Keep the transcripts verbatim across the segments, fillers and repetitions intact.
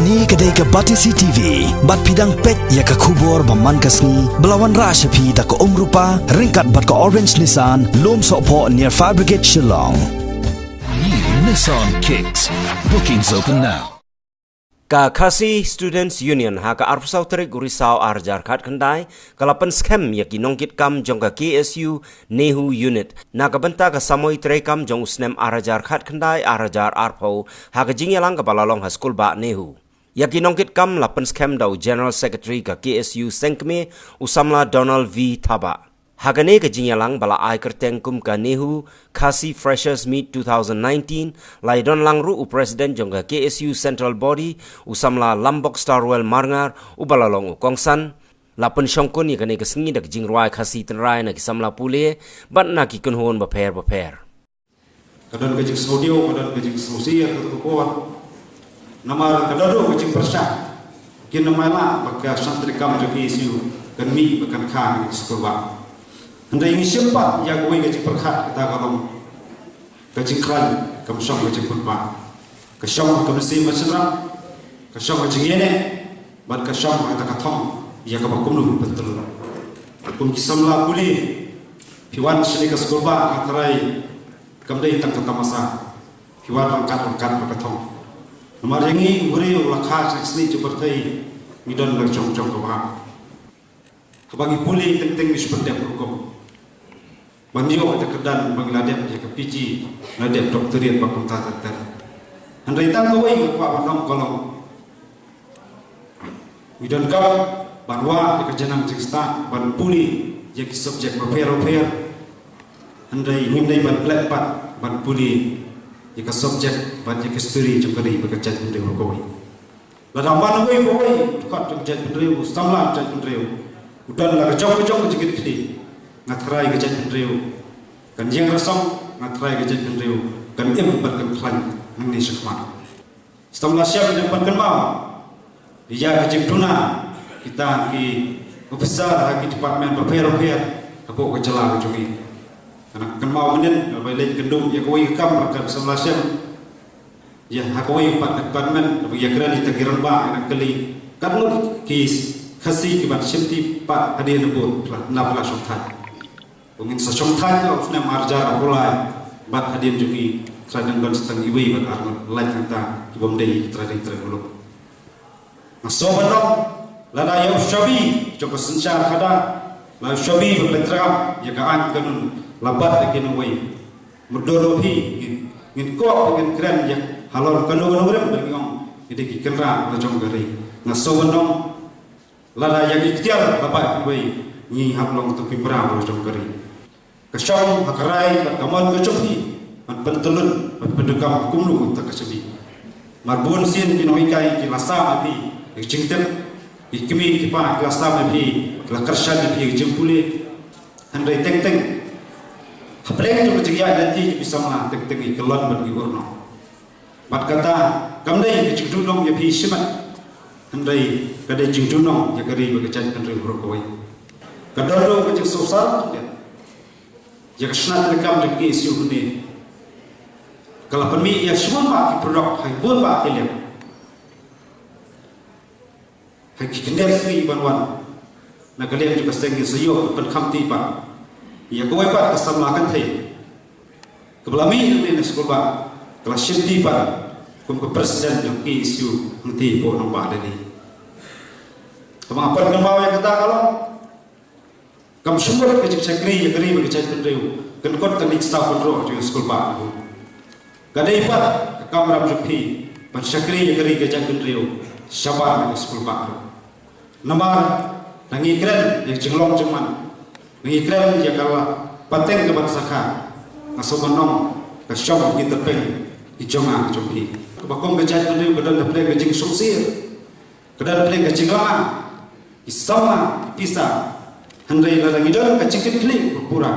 Kane ka dei ka Batesi T V, bad phi dang peit ïa ka khubor ba man ka sngi, ba la wanrah sha phi da ka Umrupa, ryngkat bad ka Orange Nissan, Lum Sohphoh near Fire Brigade Shillong. New Nissan Kicks. Bookings open now. Ka Khasi Students Union ha ka arphew saw tarik u Risaw ar hajar khatkhyndai ka la pynskhem ïa ki nongkitkam jong ka K S U NEHU Unit na ka bynta ka samoi treikam jong u snem ar hajar khatkhyndai ar hajar arphew ha ka jingïalang kaba la long ha Skulbah NEHU. Ïa ki nongkitkam la pynskhem da u General Secretary ka K S U Sengkmie, u samla Donald V Thabah. Ha kane ka jingïalang ba la ai kyrteng kum ka NEHU Khasi Freshers Meet two thousand nineteen, la ïadon lang ruh u President jong ka K S U Central Body, u samla Lambok Starwell Marngar, uba la long u kongsan. La pynshongkun ïa kane ka sngi da ka jingrwai Khasi tynrai na ki samla pule bad na ki kynhun bapher bapher. Ka don ka jingsngewdiaw, ka don ka jingsngewsih ïa ka por. Namar ka don ruh ka jingpyrshah. Kin namar la ba ka shan treikam jong K S U kan mih ba kan kha ha Skulbah. Hynrei ngi shim pat ïa kawei ka jingpyrkhat, kata ka long ka jingkhlaiñ kam shong ka jingpynbha. Ka shong ha ka mynsiem ba shynrang, ka shong ha jingïaineh, bad ka shong ha kata ka thong ïa kaba kumno phi pyntyllun. Kum ki samla pule, phi wan shane ka Skulbah, nga tharai kam dei tang ka tamasa, phi wan ryngkat ryngkat bad ka thong. Namar ïa ngi, u briew u la kha sha ka snieh jong pyrthei, ngi don la jong jong ka bha. Haba ngi pule teng teng ngi shu pyndep rukom ban ïoh ïa ka kyrdan ba ngi la dep ïa ka P G, la dep doctorate bad kumta ter ter. Hynrei tang kawei ka kwah ban ong ka long, ngi donkam ban wad ïa ka janang jingstad ban pule ïa ki subject bapher bapher. Hynrei ngim dei ban klet pat ban pule ïa ka subject bad ïa ka history jong ka ri bad ka jaitbynriew kawei. Lada wan uwei pa uwei u dkhot jong ka jaitbynriew, u samla jong ka jaitbynriew, u don la ka jong ka jong ka jingkitkhlieh, nga tharai ka jaitbynriew kan ïeng rasong, nga tharai ka jaitbynriew kan im bad kan khlaiñ hangne shakhmat. Sdang la shem, ngi dang pynkynmaw ïa ka jingduna kita ki officer ha ki department bapher bapher hapoh ka jylla ka jong ngi. Nga kynmaw mynnin ba leit kynduh ïa kawei ka kam, ka samla shem ïa ha kawei pat ka department, ba ïakren ïa kita ki rangbah, ïa nang kylli katno ki Khasi kiban shim tip pat hadien ba la, la, la shongthait. Ba ngin sa shongthait ha u snem ar hajar arphew lai, bad hadien jong ngi trai dang don sa tang iwei bad arngut, lait hangta ki bym dei trai dang trai muluk. Nga sngew ban ong, lada ïa u shabi jong ka synshar khadar, la u shabi ba pyntrei ïa ka aiñ kanun la bat ïa kine uwei. Mutdur ruh phi, ngin, ngin koh, ngin kren ïa halor kano kano rim ba ngi ong ngi dei ki kynrad la jong ka ri. Nga sngew ban ong, lada ïa ki iktiar la bat ïa kiwei, ngi hap long tang ki para la jong ka ri. Ka shong ha ka rai bad ka mon ka jong phi ban pyntyllun, ban pyndonkam kumno kumta ka shabi. Mar bun sien ki nonghikai ki la sam ïa phi ïa ka jingtip, ki kmie ki kpa ki la sam ïa phi, ki la kyrshan ïa phi ïa ka jingpule. Hynrei teng teng hapdeng jong ka jingïaid lynti jong ki samla, teng teng ngi kyllon bad ngi ur noh. Bad kata kam dei ka jingduhnong ïa phi shimet, hynrei ka dei jingduhnong ïa ka ri bad ka jaitbynriew baroh kawei. Ka don ruh ka jingsngewsarong ïa ka shnat treikam jong ka K S U hangne. Ka la pynmih ïa shibun bah ki product ha bun bah ki liang. Ha ki kyndit sngi ban wan na ka liang jong ka seng, ngin sa ïoh ban pynkhamti pat ïa kawei pat ka samla kynthei kaba la mih hangne na Skulbah, ka la shimti pat kum ka president jong ka K S U hangtei hapoh nongbah Delhi. Kaba nga pynkynmaw ïa kata ka long, kam shym mut ka jingshakri ïa ka ri bad ka jaitbynriew kan kut kan ïeng saw pynrung jong ka Skulbah ruh. Ka dei pat ka kamram jong phi ban shakri ïa ka ri ka jaitbynriew shabar na ka Skulbah ruh. Namar lada ngi kren ïa ka jinglong jingman, lada ngi kren ïa ka la pateng kaban sa kha, nga sngew ban ong ka shong ki tyrpeng ki jong nga ki jong phi. Kaba kum ka jaitbynriew ka don hapdeng ka jingsngewsih, ka don hapdeng ka jinglong, ki samla, ki pisa. Hynrei lada ngi don ka jingkitkhlieh ba pura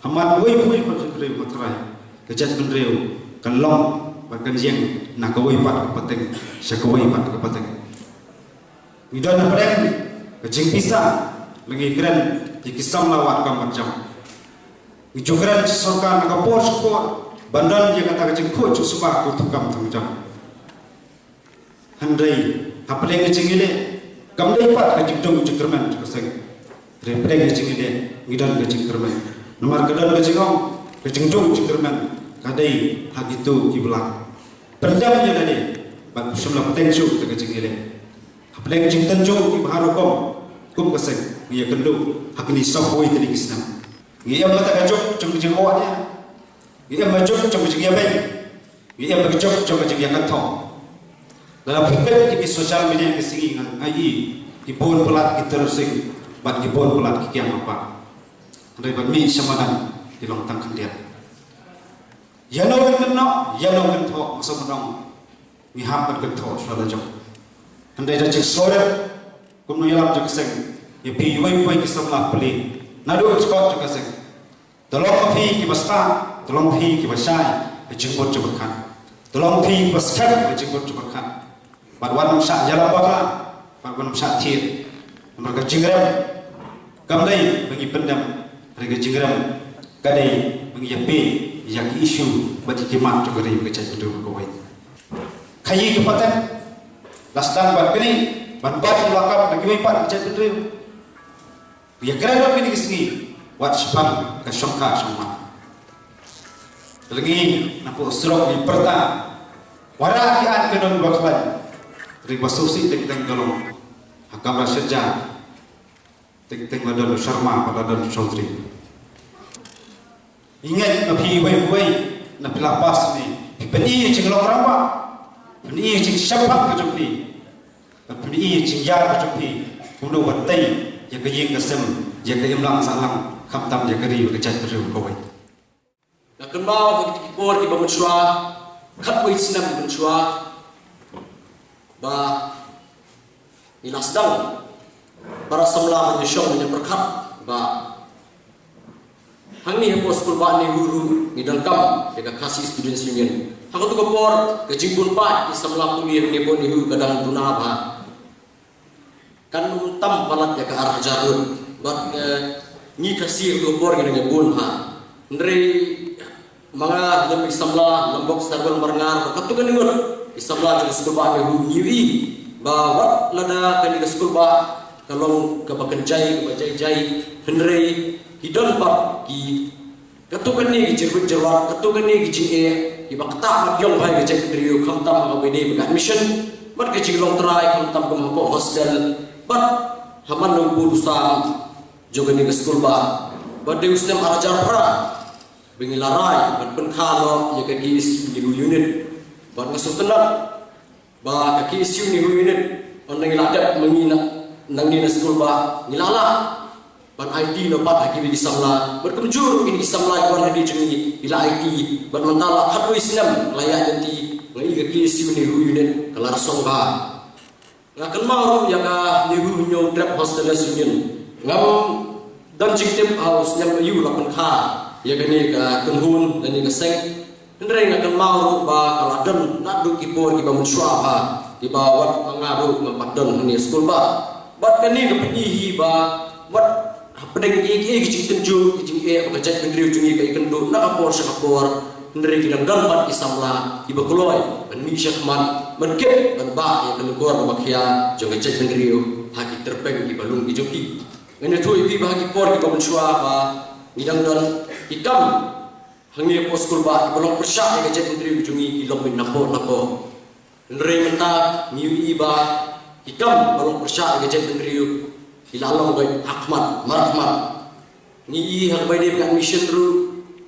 ha man uwei pa uwei u briew, nga tharai ka jaitbynriew kan long bad kan ïeng na kawei pat ka pateng sha kawei pat ka pateng. Ngi don hapdeng ka jingpisa lada ngi kren ïa ki samla wad kam wad jam. Ngi ju kren sha sorkar na ka por sha ka por ban don ïa kata ka jingkhuid jingsuba ka utu kam thong jam. Hynrei hapdeng ka jingïaleh kam dei pat ka jingdum jingkyrmen jong ka seng. Hynrei hapdeng ka jingïaleh ngi don ka jingkyrmen. Namar ka don ka jingong, ka jingdum jingkyrmen ka dei ha kito kiba la pyndem ïa lade bad shym la pynthut shuh da ka jingïaleh. Hapdeng jingtynjuh kiba ha rukom kum ka seng ngi ïakynduh ha kine sawphew tylli ki snem. Ngi ïa mata ka juk jong ka jingwad ïa. Ngi ïa ma juk jong ka jingïabeiñ. Ngi ïa ma juk jong ka jingïakynthong. Lada phi peit ïa ki social media ka sngi ngan ai ki bun palat ki tyrwa sing bad ki bun palat ki kiang apa. Hynrei ban mih sha madan ki long tang khyndiat. Ïa no ngin kynnoh, ïa no ngin thoh, ma sawdong ngi hap ban kynthoh shuwa la jong. Hynrei da jingsngewrit kumno ïalam jong ka seng ïa phi iwei pa iwei ki samla pule naduh ka jingkot jong ka seng. Te long phi kiba stad, te long phi kiba shai ha jingmut jingpyrkhat. Te long phi kiba skhem ha jingmut jingpyrkhat. Bad wat nym shah ïalam bakla, bad wat nym shah thied. Namar ka jingrem kam dei ba ngi pyndem, hynrei ka jingrem ka dei ba ngi ïapei ïa ki issue bad ïa ki mat jong ka ri bad ka jaitbynriew kawei. Khaïi ki paten la sdang bad kane ban bat ïa la kam da kiwei pat ka jaitbynriew. Ïa kren lut kine ki sngi wat shaphang ka shongkha shongman. Lyngngi na pdeng surok ngi pyrta, wanrah ki aiñ ki nongwei ba khlaiñ. Ri ba sngewsih teng teng ka long ha kamra shet jar. Teng teng la don u Sharma bad la don u Chaudhary. Ngi ngeit na phi iwei pa iwei na phi la pass ne phi pyni ïa jinglong rangbah, pyni ïa jingshemphang ka jong phi. Bad pyni ïa jingïar ka jong phi kumno ban tei ïa ka ïing ka sem, ïa ka imlang sahlang, khamtam ïa ka ri bad ka jaitbynriew kawei. Nga kynmaw ha kitei ki por kiba mynshuwa, khatwei snem mynshuwa, ba ngi la sdang para samla ban ïashong ban ïapyrkhat ba hangne hapoh skulbah NEHU ruh ngi donkam ïa ka Khasi Students Union. Ha kato ka por ka jingbun paid ki samla pule hangne hapoh NEHU ka dang duna bha. Kan ym tam palat ïa ka ar hajar ngut. Bad, eh, ngi Khasi ha kato ka por ngi dang ïa bun bha. Hynrei ma nga lem ki samla, Lambok Sarbel Marngar, bad katto katne ngut ki samla jong ka skulbah NEHU ngi ïohi ba wat lada kane ka skulbah ka long kaba kynjai, kaba jai jai, hynrei ki don pat ki katto katne ki jingwit jingwat, katto katne ki jingeh kiba ktah bad ïong bha ïa ka jaitbynriew, khamtam ha kaba ïadei bad ka admission bad ka jinglong trai, khamtam kum hapoh hostel bad ha man nongbuh u sam jong kane ka skulbah. Bad dei u snem ar hajar phra ba ngi la rai ban pynkha noh ïa ka KSU NEHU unit. Bad nga sngewtynnat ba ka KSU NEHU unit, ynda ngi la dep ma ngi na, nangne na skulbah, ngi la lah ban aiti noh pat ha kiwei ki samla. Bad kumjuh ruh kine ki samla kiba wan hadien jong ngi ki la aiti. Bad mynta la khatwei snem la ïaid lynti, nga i ka KSU NEHU unit ka la song bha. Nga kynmaw ruh ïa ka NEHU Hynñiewtrep Hostelers Union. Ngam don jingtip ha u snem aïu la pynkha ïa kane ka kynhun lane ka seng. Hynrei nga kynmaw ruh ba ka la don naduh ki por kiba mynshuwa bha, kiba wat ma nga ruh ngam pat don hangne skulbah. Bad kane ka pyni hi ba wat hapdeng kiei kiei ki jingtynjuh, ki jingeh, ba ka jaitbynriew jong ngi ka ïakynduh na ka por sha ka por. Hynrei ki dang don pat ki samla kiba kloi ban mih shakhmat, ban kit ban bah ïa ka longkor kaba khia jong ka jaitbynriew ha ki tyrpeng kiba lung ki jong ki. Ngan ïathuh ïa phi ba ha ki por kiba mynshuwa ba ngi dang don ki kam hangne hapoh skulbah kiba long pyrshah ïa ka jaitbynriew jong ngi ki long napoh napoh. Hynrei mynta ngi ïohi ba ki kam ba long pyrshah ïa ka jaitbynriew ki la long beit ha khmat markhmat. Ngi i ha kaba ïadei bad ka admission ruh,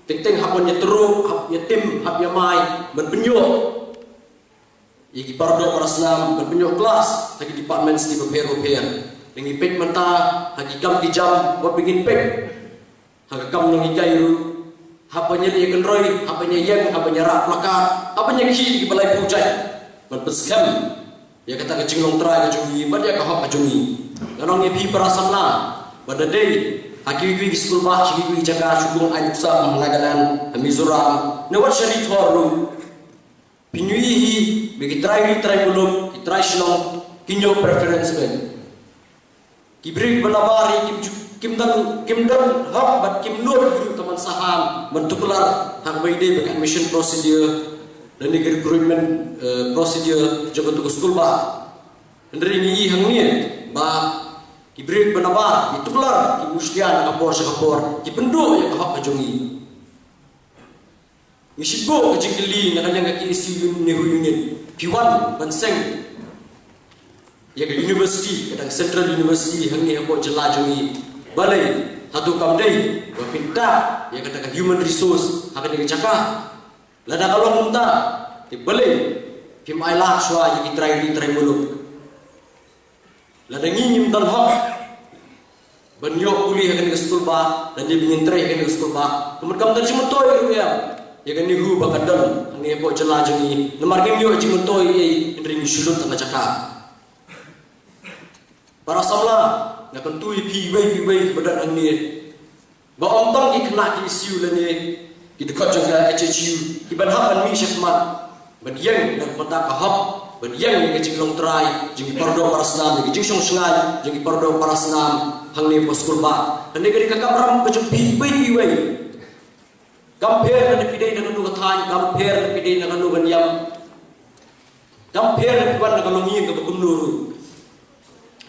teng teng hap ban ïatyrwa, hap ïatim, hap ïamai ban pynïoh ïa ki paradoh parasnam, ban pynïoh klas ha ki departments kiba pher bapher. Ngi peit mynta ha ki kam ki jam, wat ba ngin peit ha ka kam nonghikai ruh, hap ban ïaleh ïakynroi, hap ban ïaïeng, hap ban ïarah placard, hap ban ïakhih ïa kiba laiphew jait ban pynskhem ïa kata ka jinglong trai ka jong ngi bad ïa ka hok ka jong ngi. Nga ong ïa phi para samla ba da dei ha kiwei kiwei ki skulbah, ha kiwei kiwei ki jaka, sha Kong Ain Uksa, ha Nagaland, ha Mizoram, ne wat sha Ri Thor ruh. Phin ïohi hi ba ki trai ri, trai muluk, ki trai shnong kin ïoh preference beit. Ki briew ba nabar hi kim ju, kim don, kim don hok bad kim nud ruh tang ban saham ban tuklar ha kaba ïadei bad ka admission procedure. lane ka recruitment, eh, procedure jong katu ka skulbah. Hynrei ngi ïohi hangne ba ki briew ba nabar, ki tuklar, ki mushlia na ka por sha ka por, ki pynduh ïa ka hok ka jong ngi. Ngi shim buh ka jingkylli na ka liang ka K S U NEHU unit, phi wan ban seng ïa ka university, ka dang Central University hangne hapoh jylla jong ngi. Balei, hato kam dei ba phin tah ïa kata ka human resource ha kane ka jaka? Lada ka long kumta, te balei phim ailad shuwa ïa ki trai ri trai muluk? Lada ngi ngim don hok ban ïoh pule ha kane ka skulbah, lada ngim trei ha kane ka skulbah, ka mut kam don jingmyntoi ruh ïa ka NEHU ba ka don hangne hapoh jylla jong ngi. Namar ngim ïoh jingmyntoi ei ei, hynrei ngi shu lut tang ka jaka. Para samla, nga kyntu ïa phi iwei pa iwei ba don hangne, ba ym tang ki khynnah K S U lane ki dkhot jong ka H H U kiban hap ban mih shakhmat ban ïeng na ka bynta ka hok, ban ïeng na ka jinglong trai jong ki para doh para snam, na ka jingshong shngaiñ jong ki para doh para snam hangne hapoh skulbah. Kane ka dei ka kamram ka jong phi iwei pa iwei. Kam pher lada phi dei na kano ka thaiñ, kam pher lada phi dei na kano ka niam, kam pher lada phi wan na ka longïing kaba kumno ruh.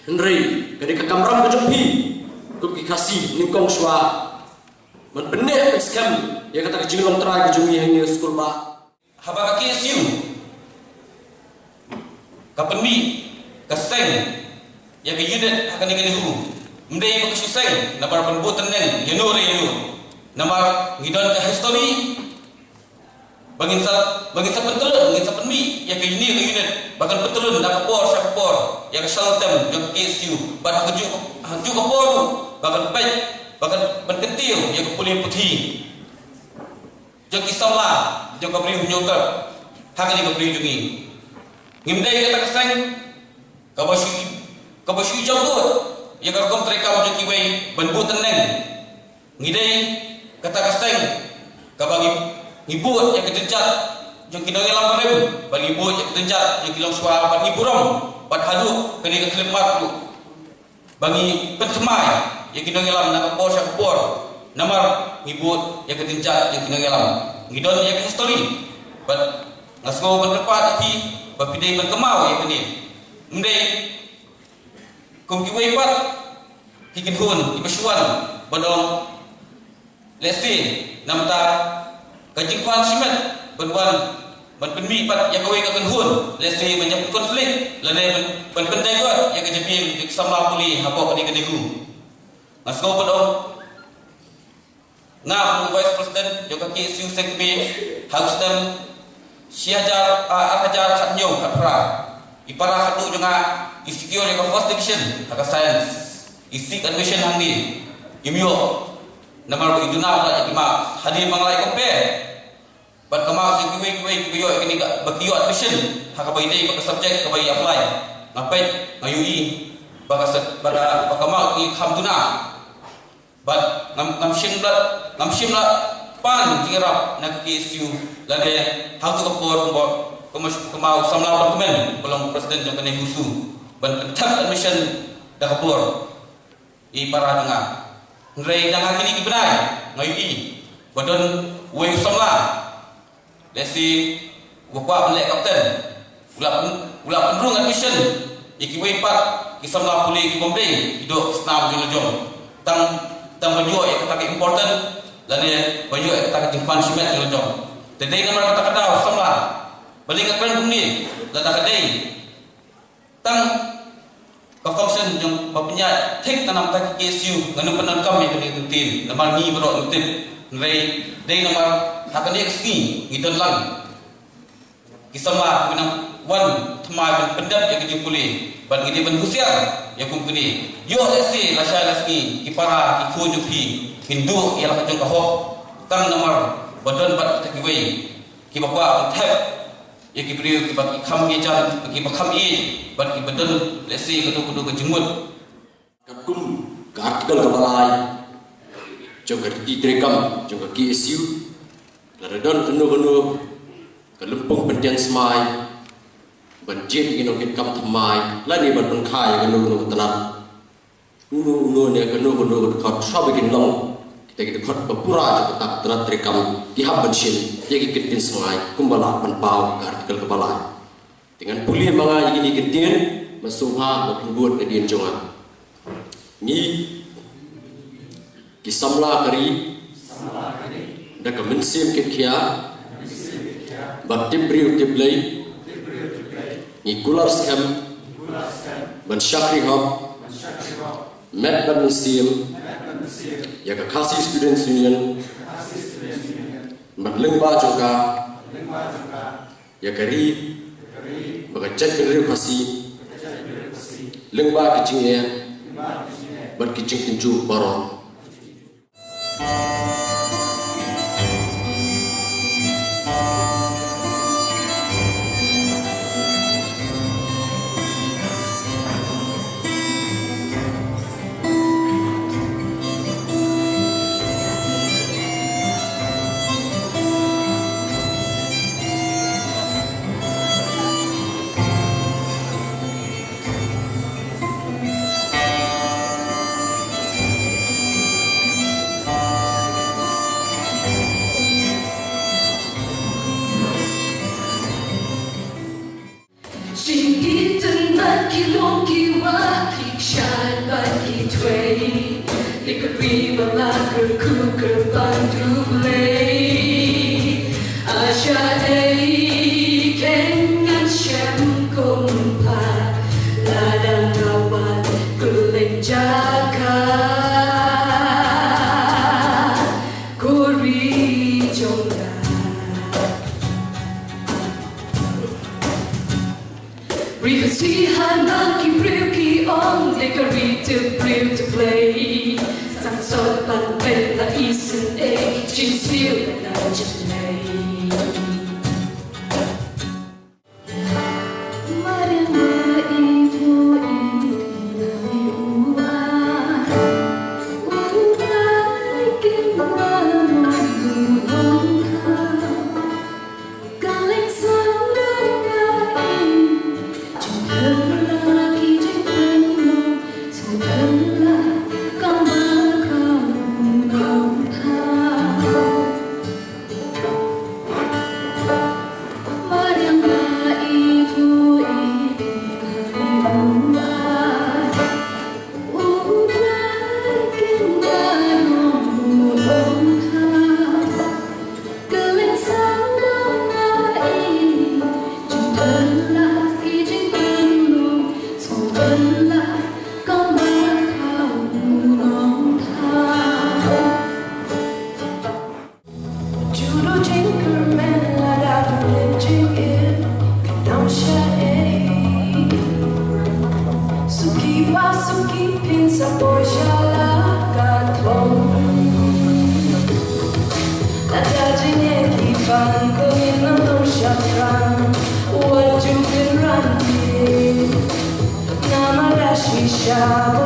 Hynrei ka dei ka kamram ka jong phi kum ki Khasi nyngkong shuwa ban pynneh pynskhem ïa kata ka jinglong trai ka jong ngi hangne ha skulbah. Haba ka K S U ka pynmih, ka seng ïa ka unit ha kane ka NEHU, ym dei ba ka shu seng namar ban buh tneng ïano re ïano. Namar ngi don ka history ba ngin sa, ba ngin sa pyntlun, ngin sa pynmih ïa kane ka unit ba kan pyntlun na ka por sha ka por ïa ka shaltem jong ka K S U. Bad ha kajuh, ha kajuh ka por ruh ba kan peit, ba kan, ban kyntiew ïa ka pule puthi jong ki samla, jong ka Bri u Hynñiewtrep ha kane ka bri jong ngi. Ngim dei kata ka seng kaba shu, kaba shu jam bud ïa ka rukom treikam jong kiwei ban buh tneng. Ngi dei kata ka seng kaba ngi, ngi bud ïa ka jynjar jong ki nongïalam barim, bad ngi bud ïa ka jynjar jong ki longshuwa, bad ngi burom bad haduh kane ka khyllipmat ruh ba ngi pynthymmai ïa ki nongïalam na ka por sha ka por. Namar ngi bud ïa ka jynjar jong ki nongïalam, ngi don ïa ka history. Bad nga sngew ban kyrpad ïa phi ba phi dei ban kynmaw ïa kane. Ym dei kum kiwei pat ki kynhun kiba shu wan ban ong, lehse namar ka jingkwah shimet ban wan ban pynmih pat ïa kawei ka kynhun, lehse ban ïa pyn conflict lane ban, ban pyndivert ïa ka jabieng jong ki samla pule hapoh kane ka NEHU. Nga sngew ban ong, nga kum u Vice President jong ka K S U Seng Kmie ha u snem shi hajar, ah, ar hajar khathynñiew khatphra, i para khadduh jong nga i secure ïa ka first division ha ka science. I seek admission hangne, im ïoh. Namar ba i duna bha ïa ki marks, hadien ba nga la ïa compare bad ka marks jong kiwei kiwei kiba ïoh ïa kane ka, ba ki ïoh admission ha kaba ïadei bad ka subject kaba i apply, nga peit, nga ïohi ba ka sub-, ba ka, ba ka mark i kham duna. Bad ngam, ngam shym la, ngam shym la pan jingïarap na ka K S U lane ha kato ka por kumba, kumba, kumba u samla Bah Kmen, ba long president jong ka NEHUSU, ban pynthep admission da ka bor ïa i para jong nga. Hynrei dang ha kine ki bnai nga ïohi ba don uwei u samla, lehse uba kwah ban leh kapten, u la pyn-, u la pynrung admission ïa kiwei pat ki samla pule ki bym dei ki doh ki snam jong la jong, tang, tang ban ïoh ïa kata ka important lane ban ïoh ïa kata ka jingkwah shimet jong la jong. Te dei namar kata ka daw samla, balei nga kren kumne? Lada ka dei tang ka function jong ba pynïaid thik ka namar ka K S U, ngan ym pyndonkam ïa kane ka ktien, namar ngi baroh ngi tip. Hynrei dei namar ha kane ka sngi ngi don lang ki samla kiba nang wan thymmai ban pyndep ïa ka jingpule, bad ngi dei ban husiar ïa kum kine. Ïoh lehse lashai lasngi ki para ki khun jong phi kin duh ïa la ka jong ka hok, tang namar ba don bad kita kiwei kiba kwah ban thep ïa ki briew kiba ki kham ïajan, kiba kham ïeit, bad kiba don lehse kano kano ka jingmut. Katkum ka article kaba lai jong ka riti treikam jong ka K S U, lada don kano kano ka lympung pyntian smai ban jied ïa ki nongkitkam thymmai lane ban pynkha ïa kano kano ka tnat, uno uno ne kano kano ka dkhot, shuwa ba kin long Te ki dkhot ba pura jong kata ka tnat treikam ki hap ban shim ïa ki kyntien sngewbha kumba lah ban paw ka article kaba lai. Te ngan pule ma nga ïa kine ki kyntien, ma sngewbha ba pynbud na dien jong nga. Ngi ki samla ka ri da ka mynsiem kit khia bad tip briew tip Blei, ngi kular skhem ban shakri hok met bad mynsiem ïa ka Khasi Students Union bad lyngba jong ka ïa ka ri bad ka jaitbynriew Khasi lyngba ki jingeh bad ki jingtynjuh baroh. Jingïeit bad ki long ki wah, ki kshaid bad ki twei. Ïa ka ri ba la kyrkhu kyrpang U Blei. Asha ei ken ngan shem kumpa, lada nga wad kylleng jaka ko ri jong nga. Ri Khasi hana ki briew ki ong, dei ka ri tip briew tip Blei. Sa sot ban pynlait isynei, jingsniew na jinglei. Mariang ba i bu i i u a u tai kin ba no u ong ka. Ka leng sawdong ba i jingpynlait ki jingpynlong, sngewpynlait kam ba ka u nongthaw. Judo jingkyrmen lada bym leh jingim, ka dang sha ei. Suki ba suki phin sa poi sha la ka thong. Lada jingeh ki ban ko ngin ym don shaphrang. Wat ju pynran ki. Namar da shisha ba